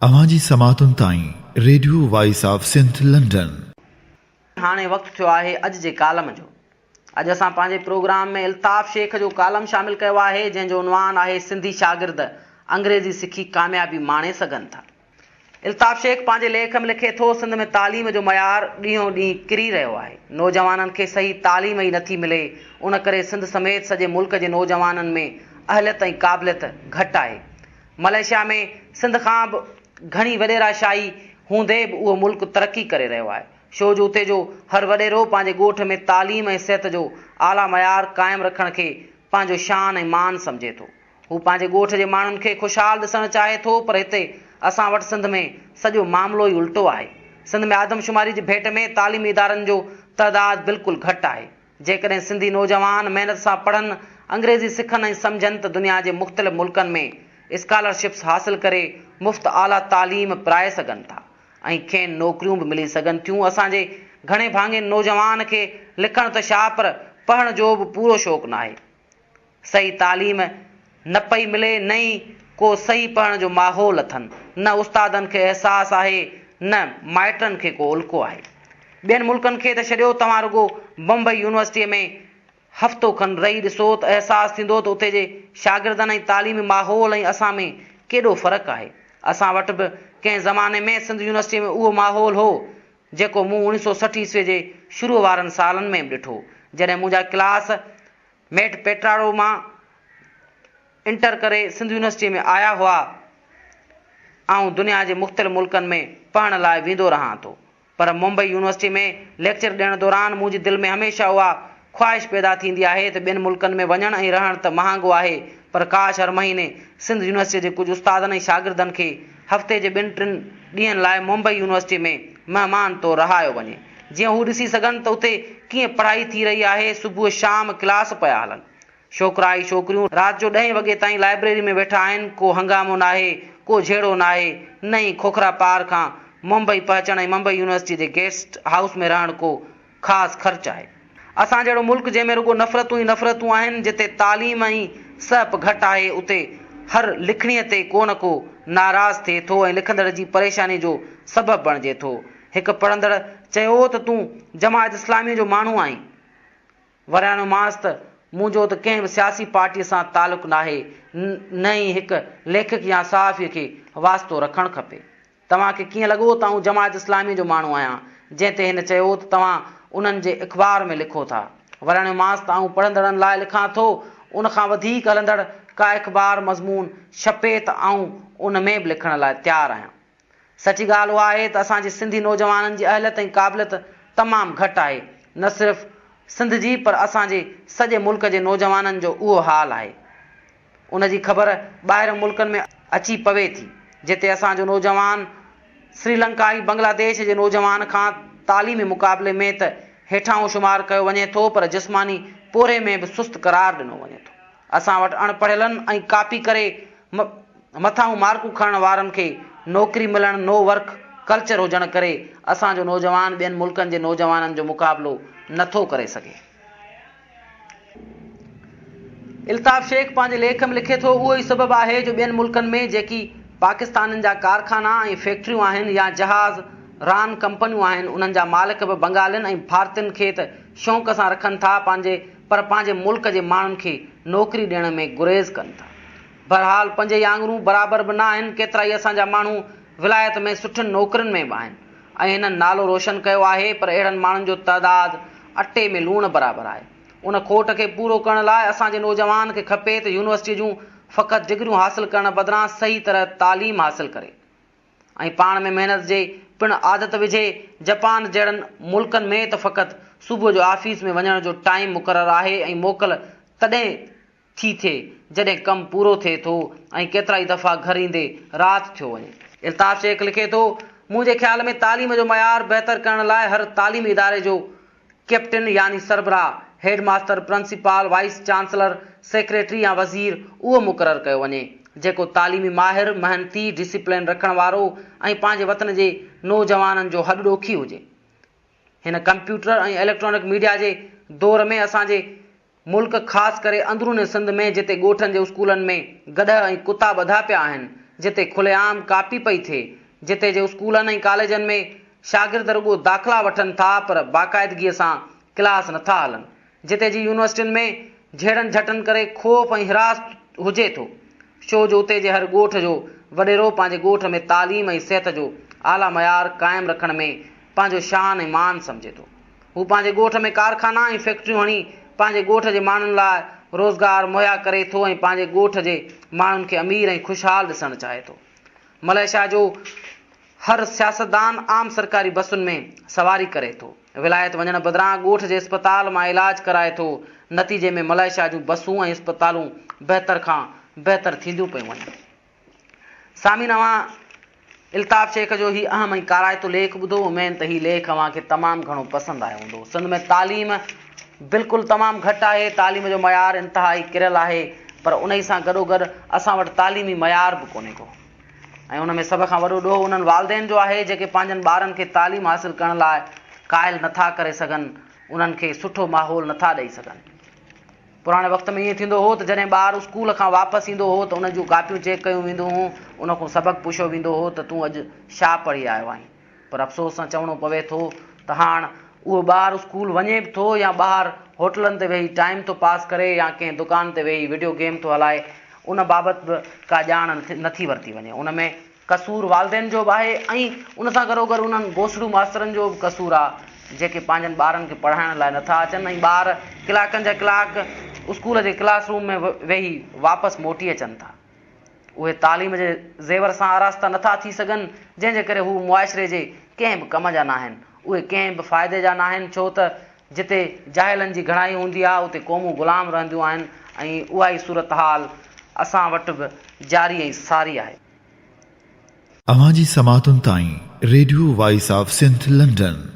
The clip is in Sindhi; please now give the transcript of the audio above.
اوهان جي سماعتن تائين radio voice of Sindh London. هاڻي وقت ٿيو آهي اڄ جي ڪالم جو. اڄ اسان پنهنجي پروگرام ۾ الطاف شيخ جو ڪالم شامل ڪيو آهي جنهن جو عنوان آهي سنڌي شاگرد انگريزي سکي ڪاميابي ماڻي سگهن ٿا. الطاف شيخ پنهنجي ليک ۾ لکي ٿو سنڌ ۾ تعليم جو معيار ڏينهون ڏينهن ڪري رهيو آهي. نوجوانن کي صحيح تعليم ئي نٿي ملي ان ڪري سنڌ سميت سڄي ملڪ جي نوجوانن ۾ اهليت ۽ قابليت گهٽ آهي. ملائيشيا ۾ سنڌ کان به گهڻي وڏيرا شاهي هوندي به اهو ملڪ ترقي ڪري رهيو آهي. ڇو جو اتي جو هر وڏيرو پنهنجي ڳوٺ ۾ تعليم ۽ صحت جو اعليٰ معيار قائم رکڻ کي پنهنجو شان ۽ مان سمجهي ٿو. هو پنهنجي ڳوٺ جي ماڻهن کي خوشحال ڏسڻ چاهي ٿو پر هتي اسان وٽ سنڌ ۾ سڄو معاملو ئي الٽو آهي. سنڌ ۾ آدمشماري جي ڀيٽ ۾ تعليمي ادارن جو تعداد بلڪل گهٽ آهي. جيڪڏهن سنڌي نوجوان محنت سان پڙهن، انگريزي سکن ۽ سمجهن ته دنيا جي مختلف ملڪن ۾ اسڪالرشپس حاصل ڪري مفت اعليٰ تعليم پرائي سگهن ٿا ۽ کين نوڪريون به ملي سگهن ٿيون. اسان جي گهڻي ڀاڱي نوجوان کي لکڻ ته ڇا پر پڙهڻ جو به پورو شوق ناهي. صحيح تعليم نه پئي ملي نه ئي ڪو صحيح پڙهڻ جو ماحول اٿن، نه استادن کي احساس آهي نه مائٽن کي ڪو الڪو آهي. ٻين ملڪن کي ته ڇڏيو توهان رڳو بمبئي يونيورسٽيء ۾ هفتو کن رهي ڏسو ته احساس ٿيندو ته اتي جي شاگردن ۽ تعليمي ماحول ۽ اسان ۾ ڪيڏو فرق آهي. اسان وٽ به ڪنهن زماني ۾ سنڌ يونيورسٽيء ۾ اهو ماحول هو جيڪو مون اوڻيهه سو 60 عيسوي جي شروع وارن سالن ۾ به ڏٺو جڏهن منهنجا ڪلاس ميٽ پيٽراڙو مان انٽر ڪري سنڌ يونيورسٽيء ۾ آيا هئا. آئون دنيا جي مختلف ملڪن ۾ پڙهڻ لاء ويندو رهان ٿو. پر ممبئي يونيورسٽيء ۾ ليڪچر ڏيڻ دوران منهنجي دل ۾ هميشه اها خواهش پيدا ٿيندي آهي ته ٻين ملڪن ۾ وڃڻ ۽ رهڻ ته مهانگو آهي پر ڪاش هر مهيني سنڌ يونيورسٽيء جي ڪجهه استادن ۽ شاگردن کي هفتي جي ٻن ٽن ڏينهن لاء ممبئي يونيورسٽيء ۾ مهمان طور رهايو وڃي. جيئن هو ڏسي سگهن ته اتي ڪيئن پڙهائي ٿي رهي آهي، صبح شام ڪلاس پيا هلن. ڇوڪرا ۽ ڇوڪريون رات جو ڏهين وڳي تائين لائبريري ۾ ويٺا آهن، ڪو هنگامو ناهي، ڪو جهيڙو ناهي، نه ئي کوکرا پار کان ممبئي پهچڻ ۽ ممبئي يونيورسٽيء جي گيسٽ هائوس ۾ رهڻ ڪو خاص خرچ آهي. اسان جهڙو ملڪ جنهن ۾ رڳو نفرتون ئي نفرتون آهن، جتي تعليم ۽ سهپ گهٽ آهي، اتي هر لکڻيء تي ڪو نه ڪو ناراض ٿئي ٿو ۽ لکندڙ جي پريشانيء جو سبب بڻجي ٿو. هڪ پڙهندڙ چيو ته تون جماعت اسلاميء جو ماڻهو آهين. ورياڻيومانس ته منهنجو ته ڪنهن به سياسي پارٽيء سان تعلق ناهي، نه ئي هڪ ليکڪ يا صحافيء کي واسطو رکڻ کپي. توهان کي ڪيئن لڳو ته آئون جماعت اسلاميء جو ماڻهو آهيان؟ جنهن تي هن چيو ته توهان انهن جي اخبار ۾ لکو ٿا. ورياڻيومانس ته آئون پڙهندڙن لاء لکان ٿو، ان کان وڌيڪ هلندڙ ڪا اخبار مضمون ڇپي ته آئون ان ۾ به لکڻ لاء تيار آهيان. سچي ڳالهه اها آهي ته اسان جي سنڌي نوجوانن جي اهليت ۽ قابليت تمام گهٽ آهي. نه صرف سنڌ جي پر اسان جي سڄي ملڪ جي نوجوانن جو اهو حال آهي. ان جي خبر ٻاهرين ملڪن ۾ اچي پوي ٿي، جتي اسان جو نوجوان سريلنڪا ۽ بنگلاديش جي نوجوان کان تعليمي مقابلي ۾ ته هيٺاهون شمار ڪيو وڃي ٿو پر جسماني پورهيي ۾ به سست قرار ڏنو وڃي ٿو. اسان وٽ اڻ پڙهيلن ۽ ڪاپي ڪري مٿاهون مارڪون کڻڻ وارن کي نوڪري ملڻ نو ورڪ ڪلچر هجڻ ڪري اسان جو نوجوان ٻين ملڪن جي نوجوانن جو مقابلو نه ٿو ڪري سگهي. الطاف شيخ پنهنجي ليک ۾ لکي ٿو اهو ئي سبب آهي جو ٻين ملڪن ۾ جيڪي پاڪستانين جا ڪارخانا ۽ فيڪٽريون آهن يا جهاز ران ڪمپنيون آهن انهن جا مالڪ به بنگالين ۽ ڀارتين کي ته شوق سان رکن ٿا پنهنجي پر پنهنجي ملڪ جي ماڻهن کي نوڪري ڏيڻ ۾ گريز ڪن ٿا. بهرحال پنج ئي آڱرون برابر به نه آهن، ڪيترائي اسان جا ماڻهو ولايت ۾ سٺين نوڪرين ۾ به آهن ۽ هنن نالو روشن ڪيو آهي پر اهڙن ماڻهن جو تعداد اٽي ۾ لوڻ برابر آهي. ان کوٽ کي پورو ڪرڻ لاء اسان جي نوجوان کي کپي ته يونيورسٽيء جون فقط ڊگريون حاصل ڪرڻ بدران صحيح طرح تعليم حاصل ڪري. ۽ پاڻ ۾ محنت جي پڻ عادت وجهي، جپان جهڙن ملڪن ۾ ته فقط صبح جو آفيس ۾ وڃڻ جو ٽائيم مقرر آهي ۽ موڪل تڏهن ٿي ٿئي جڏهن ڪم پورو ٿئي ٿو ۽ ڪيترائي دفعا گهر ايندي رات ٿيو وڃي. الطاف شيخ لکي ٿو، منهنجي خيال ۾ تعليم جو معيار بهتر ڪرڻ لاء هر تعليمي اداري جو ڪئپٽن يعني سربراهه، head master, principal, vice chancellor, secretary يا وزير اهو مقرر ڪيو وڃي، جيڪو تعليمي ماهر، محنتي، ڊسيپلين رکڻ وارو ۽ پنهنجي وطن جي نوجوانن جو هڏ ڏوکي هجي. هن ڪمپيوٽر ۽ اليڪٽرانڪ ميڊيا جي دور ۾ اسان جي ملڪ خاص ڪري اندرون سنڌ ۾ جتي ڳوٺن جي اسڪولن ۾ گڏهه ۽ ڪتا ٻڌا پيا آهن، جتي کلي عام ڪاپي پئي ٿئي، جتي جي اسڪولن ۽ ڪاليجن ۾ شاگرد رڳو داخلا وٺن ٿا پر باقاعدگيء سان ڪلاس نٿا هلن، جتي جي يونيورسٽين ۾ جهيڙن جهٽن ڪري خوف ۽ هراس هجي ٿو، ڇو جو اتي جي هر ڳوٺ جو وڏيرو پنهنجي ڳوٺ ۾ تعليم ۽ صحت جو اعليٰ معيار قائم رکڻ ۾ پنهنجو شان ۽ مان سمجهي ٿو. هو پنهنجي ڳوٺ ۾ ڪارخانا ۽ فيڪٽريون هڻي پنهنجي ڳوٺ جي ماڻهن لاء روزگار مهيا ڪري ٿو ۽ پنهنجي ڳوٺ جي ماڻهن کي امير ۽ خوشحال ڏسڻ چاهي ٿو. ملائيشيا جو هر سياستدان عام سرڪاري بسن ۾ سواري ڪري ٿو. ولايت وڃڻ بدران ڳوٺ جي اسپتال مان علاج ڪرائي ٿو. نتيجي ۾ ملائيشيا جون بسون ۽ اسپتالون بهتر کان بهتر ٿينديون پيون وڃن. سامعين اوهان الطاف شيخ جو هي اهم ۽ ڪارائتو ليک ٻڌو. اميد ته هي ليک اوهان کي تمام گهڻو پسند آيو هوندو. سنڌ ۾ تعليم بلڪل تمام گهٽ آهي. تعليم جو معيار انتهائي ڪريل آهي پر انهي سان گڏوگڏ اسان وٽ تعليمي معيار به ڪونهي ڪو. ۽ ان ۾ سڀ کان وڏو ڏوهه انهن والدين جو آهي جيڪي پنهنجن ٻارن کي تعليم حاصل ڪرڻ لاء قائل نٿا ڪري سگهن، انهن کي سٺو ماحول نٿا ڏئي سگهن. پراڻي وقت ۾ ائين ٿيندو هو ته جڏهن ٻار اسڪول کان واپس ايندو هو ته ان جون ڪاپيون چيڪ ڪيون وينديون هيون، ان کان سبق پڇيو ويندو هو ته تون اڄ ڇا پڙهي آيو آهين؟ پر افسوس سان چوڻو پوي ٿو ته هاڻ اهو ٻار اسڪول وڃي به ٿو يا ٻاهر هوٽلن تي ويهي ٽائيم ٿو پاس ڪري يا ڪنهن دڪان تي ويهي وڊيو گيم ٿو هلائي ان بابت به ڪا ڄاڻ نٿي ورتي وڃي. ان ۾ قصور والدين جو به آهي ۽ ان سان گڏوگڏ انهن گوسڙو ماسترن جو به قصور آهي جيڪي پنهنجن ٻارن کي پڙهائڻ لاء نٿا اچن ۽ ٻار ڪلاڪن جا ڪلاڪ اسڪول جي ڪلاس روم ۾ ويهي واپس موٽي اچن ٿا. اهي تعليم جي زيور سان آراسته نٿا ٿي سگهن، جنهن جي ڪري هو معاشري جي ڪنهن به ڪم جا ناهن. اهي ڪنهن به فائدي جا ناهن، ڇو ته جتي جاهلن جي گهڻائي هوندي آهي، اتي قومون غلام رهنديون آهن ۽ اها ئي صورتحال اسان وٽ به جاري ۽ ساري آهي. اوهان جي سماعتن تائين radio voice of Sindh London.